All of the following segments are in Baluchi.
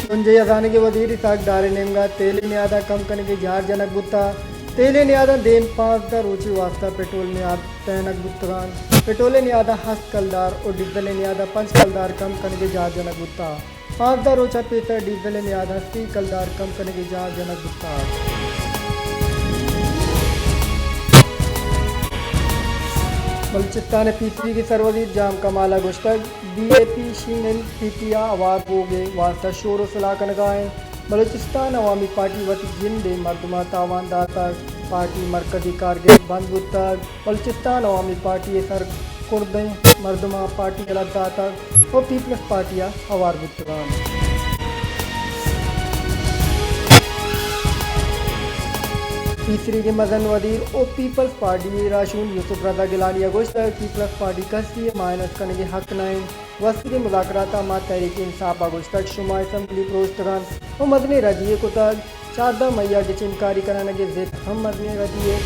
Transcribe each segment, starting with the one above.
بنجاہی ءِ زانگ ءِ وزیر اسحاق ڈار ءِ نیمگ ءَ تیل ءِ نیاداں کم کنگ ءِ جار جنگ بوتگ۔ تیل ءِ نیاداں دیم پانزدہ روچ ءِ واستہ پٹرول نیاد ٹہینگ بوتگ اَنت۔ پٹرول ءِ نیاداں ہشت کلدار ءُ ڈیزل ءِ نیاداں پنچ کلدار کم کنگ ءِ جار جنگ بوتگ۔ پانزدہ روچ ءَ پیسر ڈیزل ءِ نیاداں سی کلدار کم کنگ ءِ جار جنگ بوتگ۔ بلوچستان ءِ پیسریگیں سروزیر جام کمال ءَ گوشتگ، بی اے پی شین اِنت، پی پی ءَ ہوار بوگ ءِ واستہ شور ءُ سلاہ کنگ ءَ اِنت۔ بلوچستان عوامی پارٹی وتی جند ءِ مردماں تاوان داتگ، پارٹی مرکزی کارگس بند بوتگ۔ بلوچستان عوامی پارٹی ءِ سرکڑدیں مردماں پارٹی یلہ داتگ ءُ پیپلز پارٹی ءَ ہوار بوتگ اَنت۔ پیسریگیں مزن وزیر ءُ پیپلز پارٹی ءِ راہشون یوسف رضا گیلانی ءَ گوشتگ، پیپلز پارٹی کسی ءِ مائنس کنگ ءِ حق نہ اِنت۔ گوستگیں مذاکرات ءَ ما تحریک انصاف ءَ گوشتگ، شما اسمبلی پروشتگ اَنت ءُ مزنیں ردی یے کتگ۔ چاردہ مئی ءَ گچین کاری کنگ ءِ ضد ہم مزنیں ردی یے۔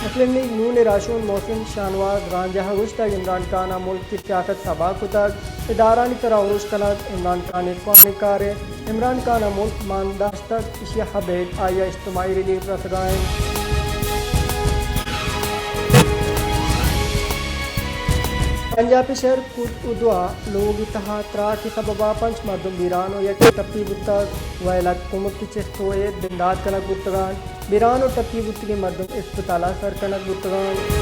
مسلم لیگ نون ءِ راہشون محسن شاہنواز رانجہ ءَ گوشتگ، عمران خان ءَ ملک ءِ سیاست تباہ کتگ، ادارھانی سرا اُرش کنگ عمران خان ءِ کوہنیں کارے۔ عمران خان ءَ ملک مان داشتگ، ایشی ءَ ابید آئی ءَ اجتماعی ریلیف رسگ ءَ اِنت۔ پنجاب ءِ شہر کوٹ ادو ءَ لوگ ءِ تہا تراک ءِ سبب ءَ پنچ مردم بیران ءُ یکے ٹپی بوتگ۔ وئیل ءَ کمک ءِ چست ءُ ایر بندات کنگ بوتگ اَنت۔ بیران ءُ ٹپی بوتگیں مردم اسپتال ءَ سر کنگ بوتگ اَنت۔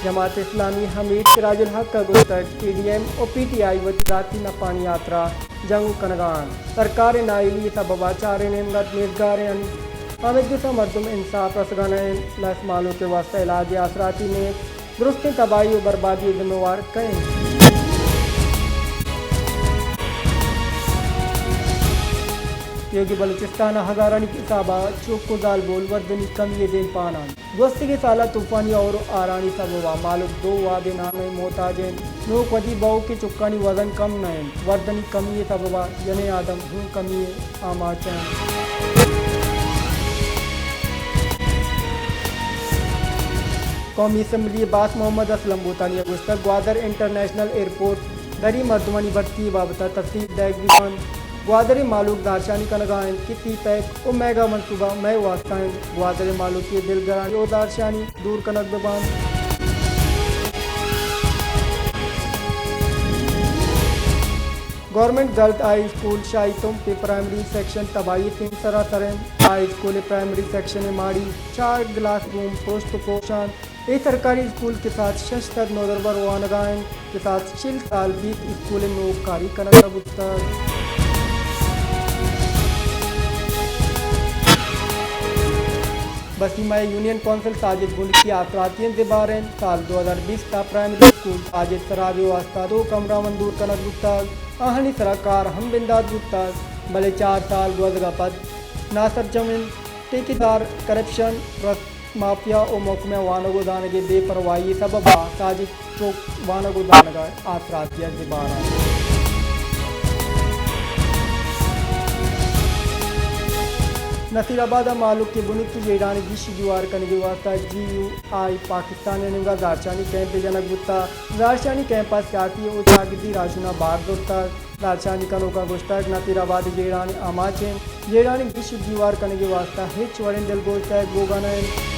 جماعت اسلامی ءِ امیر سراج الحق ءَ گوشتگ، ٹی ڈی ایم ءُ پی ٹی آئی وتی ذاتی نپانی ہاترا جنگ کنگ ءَ اَنت۔ سرکار ءِ نااہلی ءِ سبب ءَ چاریں نیمگ ءَ نیزگاریں اَنت۔ آمیدگس ءَ مردم انصاف رسگ ءَ نہ اَنت۔ لس مہلوک ءِ واستہ علاج ءِ آسراتی نیست۔ درستیں تباہی ءُ بربادی ءِ ذمہ وار کئے اِنت؟ یوگی بلوچستان ءَ ہزارانی حساب ءَ چک ءُ زالبول وردنی کمی ءِ دیمپان اَنت۔ گوستگیں سال ءَ طوفانی ہور ءُ ہارانی سبب ءَ مہلوک دو وہدے نان ءِ محتاج اِنت۔ نوک وتی بہوکیں چکانی وزن کم نہ اِنت۔ وردنی کمی ءِ سبب ءَ جنیں آدم ہون کمی ءِ آماچ اَنت۔ قومی اسمبلی ءِ باسک محمد اسلم بوتانی ءَ گوشتگ، گوادر انٹرنیشنل ایئرپورٹ ءَ دری مردمانی بھرتی ءِ بابت ءَ تفصیل دئیگ بہ بنت۔ گوادر ءِ مہلوک زہرشانی کنگ ءَ اَنت کہ سی پیک ءُ میگا منصوبہ مئے واستہ اِنت۔ گوادر ءِ مہلوک ءِ دلگرانی ءُ زہرشانی دور کنگ بہ بنت۔ گورنمنٹ گرلز ہائی اسکول شاہی تمپ ءِ پرائمری سیکشن تباہی ءِ سیمسر ءَ سر اِنت۔ ہائی اسکول ءِ پرائمری سیکشن ءِ ماڑی، چار کلاس روم پرشت ءُ پوش اَنت۔ اے سرکاری اسکول کساس شش سد نودربر وانگ ءَ اَنت۔ کساس چل سال بیت اسکول ءِ نوک کاری کنگ نہ بوتگ۔ بسیمہ ءِ یونین کونسل ساجد بنکی ءِ آسراتی ءِ زبہر اِنت۔ سال دو ہزار بیست ءَ پرائمری اسکول ساجد سراب ءِ واستہ دو کمرہ منظور کنگ بوتگ۔ آہانی سرا کار ہم بندات بوتگ، بلے چار سال گوزگ ءَ پد ناسرجم اِنت۔ ٹھیکیدار، کرپشن، رشوت مافیا ءُ محکمہ ءِ وانگ ءُ زانگ ءِ بے پرواہی ءِ سبب ءَ ساجد چک وانگ ءُ زانگ ءِ آسراتی ءِ زبہر اَنت۔ نصیر آباد ءَ مہلوک ءِ بنکی جیڑھانی گیش ءُ گیوار کنگ ءِ واستہ جی یو آئی پاکستان ءِ نیمگ ءَ زہرشانی کیمپے جنگ بوتگ۔ زہرشانی کیمپ ءَ سیاسی ءُ چاگردی راہشوناں بار زرتگ۔ زہرشانی کنوکاں گوشتگ، نصیر آباد ءِ جیڑھانی آماچ اِنت۔ جیڑھانی گیش ءُ گیوار کنگ ءِ واستہ ہچ وڑیں دلگوش دئیگ بوگ ءَ نہ اِنت۔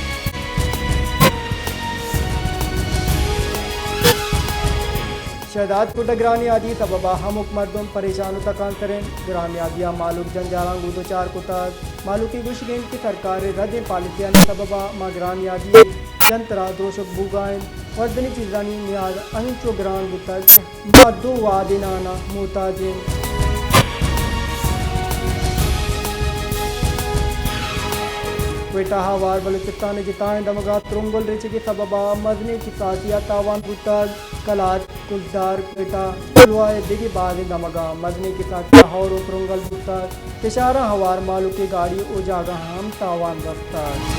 شہداد پور ءَ گرانیادی ءِ سبب ءَ ہمک مردم پریشان ءُ تکانسر اِنت۔ گرانیادی ءَ مہلوک جنجالاں گوں دچار کتگ۔ مہلوک ءِ گوشگ اِنت کہ سرکار ءِ ردیں پالیسیانی سبب ءَ ماں گرانیادی ءِ جنتر ءَ دروشگ بوگ ءَ اِنت۔ وردنی چیزانی نیاد ہمینچو گران بوتگ کہ ما دو وہدے نان ءِ محتاج ایں۔ کوئٹہ ءَ ہوار بلوچستان ءِ جتائیں دمگاں ترنگل ریچگ ءِ سبب ءَ مزنیں کساسے ءَ تاوان بوتگ۔ کلات، کزدار، کوئٹہ، کلوہ ءِ دگہ بازیں دمگاں مزنیں کساسے ءَ ہور ءُ ترنگل بوتگ۔ کشاراں ہوار مہلوک ءِ گاڑی ءُ جاگہاں ہم تاوان رستگ۔